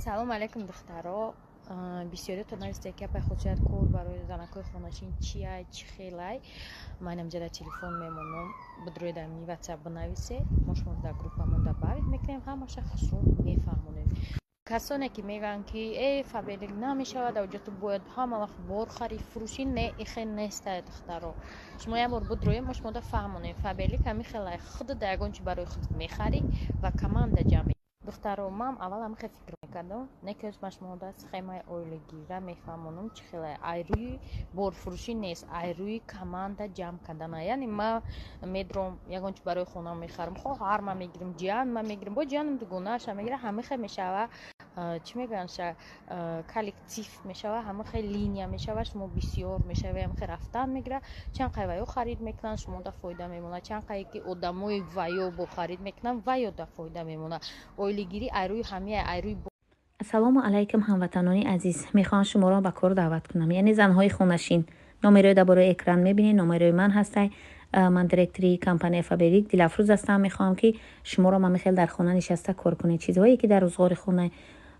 Салому алайкум, духтаро. Бисёриятон нависте, ки апай, хусусият кор барои занакҳои хоначин чиай, чӣ хелай. Ман инамҷа дар телефон мемонам, бидрои дар ми Ватсап бинависе, мо шуморо дар группамон добавить мекунем, ҳамаша хусрӯ мефаҳмонем. Касоне ки мегӯянд, ки э, Фаберлик намешавад, авҷо ту бояд ҳама вақт бор харид фурӯшӣ, не, ихел нестай, духтаро. Шумо як бор бидроем, мо шумода фаҳмонем. Фаберлик ҳамин хелай: худат да ягон чи барои худат мехарӣ ва команда ҷамъ. Духтаро, ман аввал ҳамин хел фикр мекардам, не ки ман шумода схемаи оилагира мефаҳмонам, чӣ хелай. Ай рӯи борфурӯшӣ нест, ай рӯи команда ҷамъ кардана. Яъне ман медром, ягон чи барои хона мехарам, хоҳар ма мегирам, ҷиянма мегирам, бо ҷиянам дугонааша мегирам, ҳамин хел мешава. Чӣ мегӯянд, коллектив мешава, ҳамин хел линия мешава, шумо бисёр мешава, ҳамин хел рафтан мегира. Чанд қай ваё харид мекунанд, шумо да фоида мемонад, чанд қае ки одамои ваё бо харид мекунанд, ваё да фоида мемонад. Оилагирӣ ай рӯи ҳамия, ай рӯи Ассалому алайкум, ҳамватанони азиз. Мехоҳам шуморо ба кор даъват кунам, яъне занҳои хонашин. Номерои дар бораи экран мебинед, номерои ман ҳастай. Ман директори компанияи Фаберлик Дилафрӯз ҳастам. Мехоҳам, ки шуморо ман мехел дар хона нишаста кор кунед. Чизҳое ки дар рӯзғори хона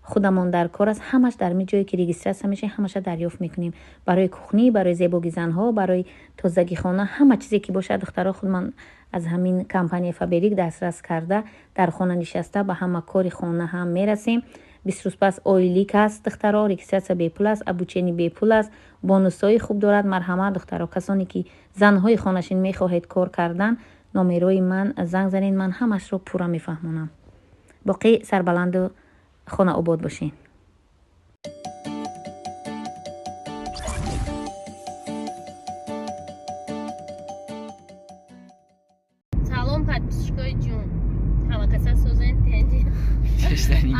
худамон дар кор аст, ҳамаш дар ми ҷое ки регистрация мешавем, ҳамаша дарёфт мекунем. Барои кухня, барои зебоги занҳо, барои тозагии хона, ҳама чизе ки бошад, духтаро, худман аз ҳамин компанияи Фаберлик дастрас карда, дар хона нишаста ба ҳама кори хона ҳам мерасем. 20 рӯз пас ойлик аст, духтаро. Регистрация бепул аст, обучение бепул аст, бонусҳои хуб дорад. Марҳамат, духтаро, касоне ки занҳои хонашин мехоҳед кор кардан, номерои ман занг занед, ман ҳамашро пурра мефаҳмонам. Боқӣ сарбаланду хонаобод бошед. Салом, подписчикои ҷун, ҳама каса созен, тенҷи.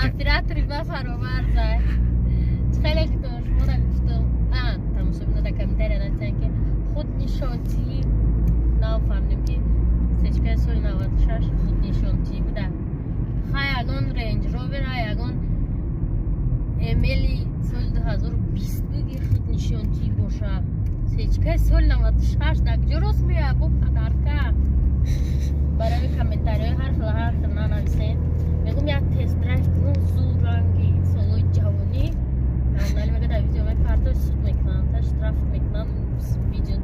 Оператори ба фароварзай. Хеле ки шуморо гуфтам, тамошобино дар комментария нависанд, ки худнишонтӣ. Нафаҳмидем, ки сечкаи соли 96 худнишонтӣ буда. Хай, ягон Рейндж Ровер, ягон эмели соли 2020 буги худнишонтӣ боша. Сечкаи соли 96 дар куҷо рост меояд? Бо падарка барои комментариҳои ҳар хел ҳар хел нанависед. Мегум, як тест-драйв кунам, зуд, ранги солҳои ҷавонӣ. Али мега, дар видео мепарто, суд мекунанд, та штраф мекунанд, видео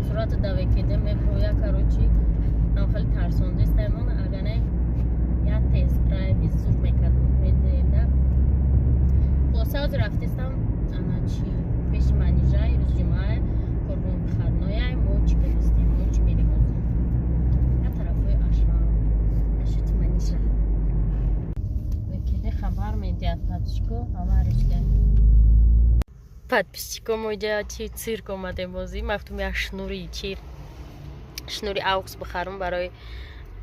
сурата давекеда меброя. Короче, ам хеле тарсондестаймон. Агане як тест-драйви зуд мекардам, медоемда. Хулоса, ҳозир рафтестам, ана чи, пеши манижа. Рӯзи ҷумъа, коргон выходной. Мо чӣ кардастем, мо чӣ мерем ҳозир? Я тарафҳои Ашрам, ашути манижа векиде хабар медиҳад. Подписчико ҳама ришда, подписчико, мо иҷа чи, цирк омадем бозӣ. Ман гуфтам, як шнури чи, шнури аукс бихарам, барои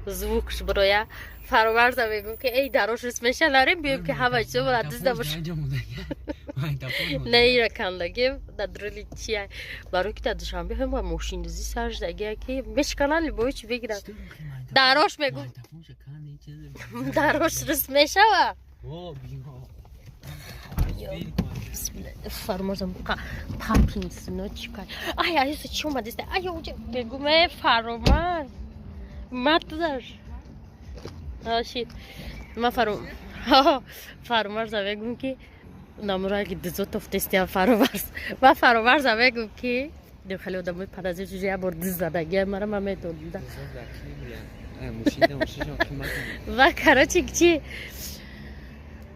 звукш бироя. Фароварза мегӯм, ки эй, дарош рис меша, нарем, биём, ки ҳама чизо бара дизда боша. Не, ира кандаги дар дурули чия, барои ки дар Душанбе ҳама мошиндузӣ сар шудагия, ки мешикананд, любой чи бигиранд. Дарош мегӯм, дарош рис мешава. Фаромарзам, папин сыночка. Ай, ай, чӣ омадеста? Ай, мегӯм, э, фаромарз матдаш шит. Ма фаромарза мегӯм, ки намураги дузо тофтестиям. Фаромарз, ма фаромарза мегӯм, ки хеле одамои падазир як бор диз задагия мара, ма медонам. Ва короче, чи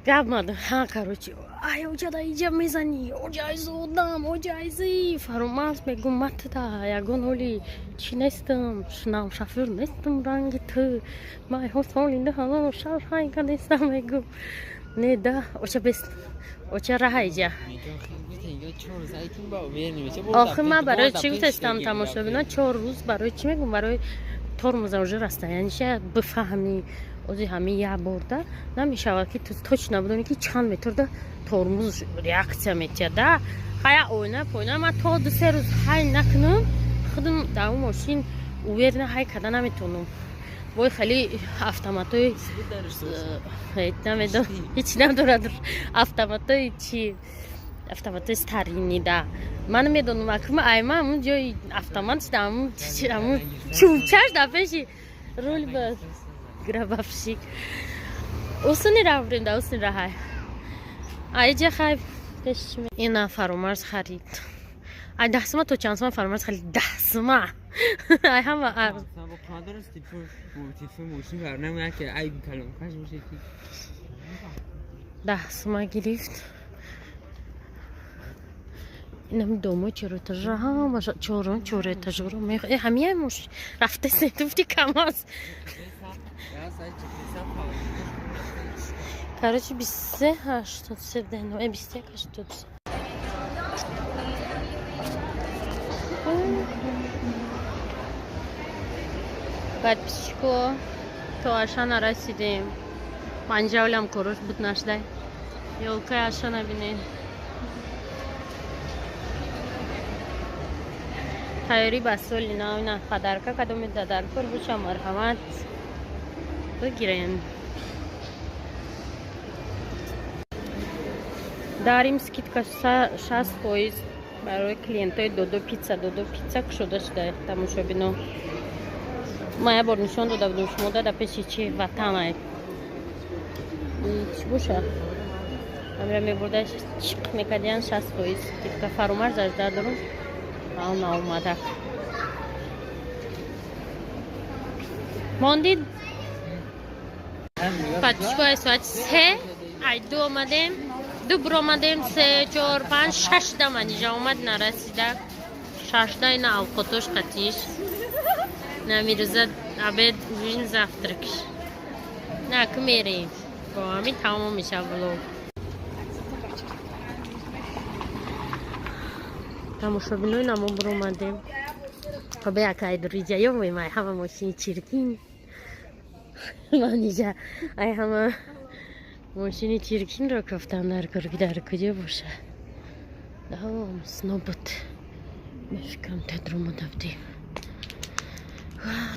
гап мад, ҳа, короче, ай, оҷада иҷа мезанӣ, оҷайзи одам, оҷайзи фаромарз. Мегӯм, матда ягон ҳоли чӣ нестам, нам шофёр нестам ранги ту, ман ҳо соли 2006 ҳайка нестам. Мегӯм, не да, оча бес, оча раҳа иҷа. Охи, ман барои чӣ гуфтастам, тамошобино, 4 рӯз барои чӣ мегӯм? Барои тормоза уже расстояниша бифаҳмӣ. Ози ҳамин як борда намешавад, ки ту точно бидонӣ, ки чанд метрда тормоз реаксия метиҳад. Да хая, оина пойна, ман то 2-3 рӯз ҳай накунам, худам дар он мошин уверенно ҳай карда наметавонам. Бой хеле автоматои намедон, ҳеч надорад. Автоматои чи, автоматои старинный да ман медонам. Акма айма ҳамун ҷои автомат шуда, ҳамун чӯбчаш дар пеши рул ба грабовщик. Усуни раврем, да усуни раҳай. Айҷа хай пеш ина Фаромарз харид. Ай 10 сума то чанд сума Фаромарз харид? 10 сума. Ай ҳама арз. Телефон мошин барнамояд ки ай калонкаш боше ки. 10 сума гирифт. Инами домо чорэтажа, ҳамаша чорон чорэтажаро ҳамияй мош рафтасе туфти камаз. Короче, 23,83, 21,83. Подписчико, то Ашана расидем. Панҷавлям корош буд нашдай. Ёлкаи Ашана бинед. Тайёрӣ ба соли нав, ина подарка кадоме дадаркор боша, марҳамат, бигирен. Дарим скидка 60% барои клиентои Додо Пицца. Додо Пицца кушода шуда, тамошобино. Ман як бор нишон дода будам шумо да пеши чи Ватанай. Чӣ боша? Амира мебурда чиқ мекардиян, 60% скидка. Фарумарз ажда дорум. Ал наомада. Мондид? Подписчикои, соати 3 ай 2 омадем. Ду буромадем, се, чор, панҷ, шашда Манижа омад, нарасида. Шашда ина авқотош қатиш. Намирӯза обед, ужин, завтрак. На ки мерем. Бо ҳамин тамом мешавад влог. Тамошобинои намо буромадем. Хобе акай дуриҷа ёмоем ай ҳама мошини чиркин. Манижа ай ҳама мошини чиркинро кофтан дар кор, ки дар куҷо боша. Давом снобуд. Мефикрам тедромада будем.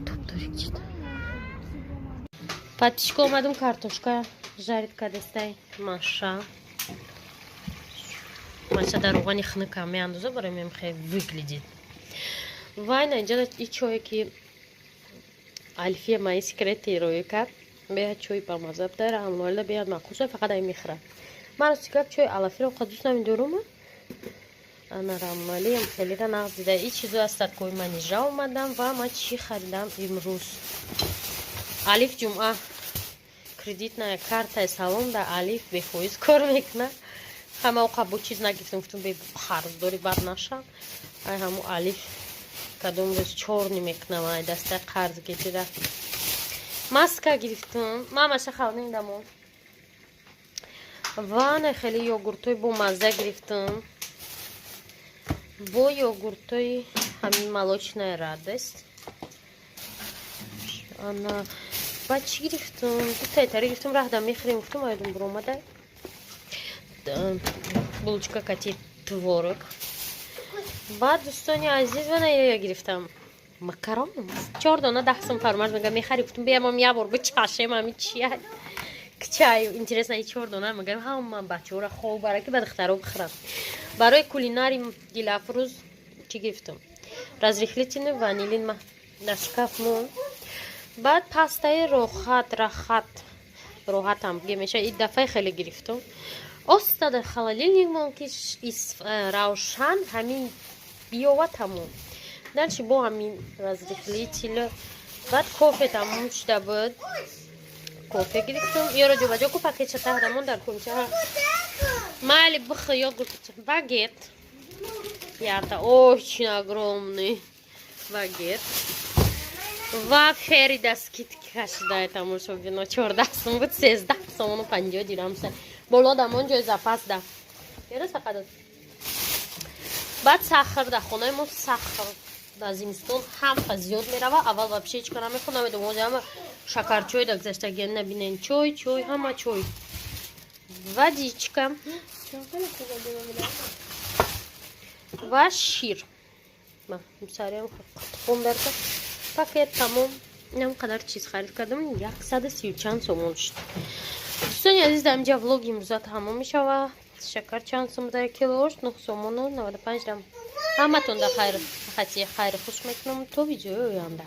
Топ торик чида. Подписчико, омадум, картошка жарить кадестай Маша. Маша дар равғани хунука меандоза, барои мем хеле выглядит. Вайна инҷа и чое ки Алфия маи секрети роӣ кард, беҳад чои бамаза буда, рамлоила беҳад маъқул шуд, фақат ай мехӯрад. Ман рости гап чои алафиро қад дӯст намедорум. Ана рамлоилиам хелера нағз дида. И чизо аз садкои Манижа омадам ва ман чӣ харидам имрӯз? Алиф ҷумъа кредитная картаи салом да Алиф бефоиз кор мекунад. Ҳама оқа бо чиз нагирифтам, гуфтам бе қарздори бад нашам. Ай ҳаму Алиф кадом рӯз чорни мекунам, ай дастаи қарз гирифта. Маска гирифтам. Мамаша халнем дамо. Ва на хеле йогуртои бомазза гирифтам. Бо йогуртои ҳамин Молочная радость. Ана баъд чӣ гирифтам? Дутаи тари гирифтам, раҳда мехӯрем, гуфтам, айдум буромада. Булочка кати творог. Баъд, дӯстони азиз, вана я гирифтам. Макарон. Чор дона 10 сум. Фармарз мега мехари, гуфтам биямам як бор бичашем ами чия. Кчаю, интересно, и чор дона мегам ҳама бачаҳоро хоб бара ки ба духтаро бихӯрам. Барои кулинари Дилафрӯз чӣ гирифтам? Разрыхлительный ванилин ма дар шкаф мон. Баъд пастаи Рохат, Рахат, Роҳатам бигем меша, и дафъаи хеле гирифтам. Оста дар холодильник мон ки Равшан ҳамин биёва, тамом. Дальше бо ҳамин разрыхлитель. Баъд кофе тамом шуда буд. Кофе гирифтам. Ёро ҷобаҷо ку, пакетша таҳдамон дар кунча. Майли, бих йогурт, багет. Ята очень огромный багет. Ва Ферида скидка шуда, тамошобино, 14 сум буд, 13 сомону 50 дирам шуда. Боло дамон ҷои запас да. Яра сақадат. Баъд сахар, дар хонаи мо сахар дар зимистон ҳамқа зиёд мерава. Аввал вообще ҳеч кор намехӯрд, намедонам, ҳозир ҳама шакарчой да гузаштагиан, набинен, чой, чой, ҳама чой. Водичка ва шир. Сариам хондарка пакет тамом. Инам қадар чиз харид кардам, 130 чанд сомон шуд. Дӯстони азиз, дар инҷа влоги имрӯза тамом мешавад. Шакар чанд сом дар килош? 9 сомону 95 дирам. Ҳаматон да хайр, хайру хуш мекунам то видеои оянда.